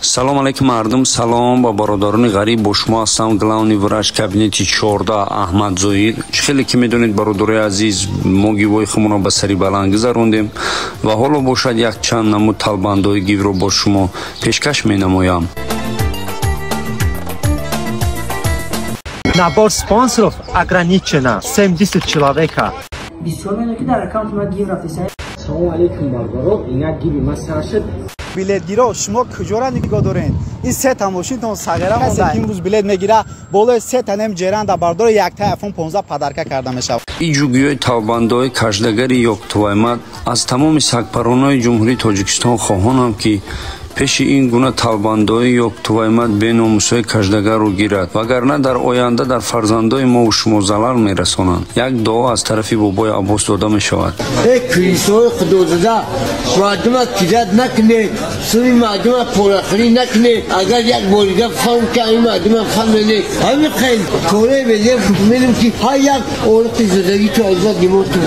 Салом алейкум, мардум, салом ба бародарони ғариб. Бо шумо ҳастам главный врач кабинети 14 Аҳмад Зоир. Чӣ хеле ки медонед, бародарои азиз, мо гивои худмонро ба сари баланд гузарондем ва ҳоло бошад якчанд намуд талбандҳои гивро бо шумо пешкаш менамоям. Набор спонсоров ограничено 70 человека. Бисёр медонам, ки дар аккаунти ма гив рафтеса. Салом алейкум, бародаро, инак гиви ма сар шуд. Билетгиро, шумо куҷора нигоҳ доред? Ин сета мошинтон сағира монда. Имрӯз билет мегира, болои сета нем ҷеранда бардора якта iPhone 15 подарка карда мешавад. Ин ҷугиҳои талбандаҳои каждагари ёктуваймат аз тамоми сагпаронои Ҷумҳурии Тоҷикистон хоҳонам, ки пеши ин гуна талбандаҳои ёктуваймат беномусҳои каждагарро гирад, вагарна дар оянда дар фарзандои мову шумо залал мерасонанд. Як дуо аз тарафи бобои Аббос дода мешавад. Э крисои худозада, мардума кизат накунед, сури мардума порахӯрӣ накунед. Агар як борига фаҳм ка ин мардума фаҳменед, ҳамин хел кораи безеб менем, ки ҳар як ориқи зиндагӣ то азад гимоту.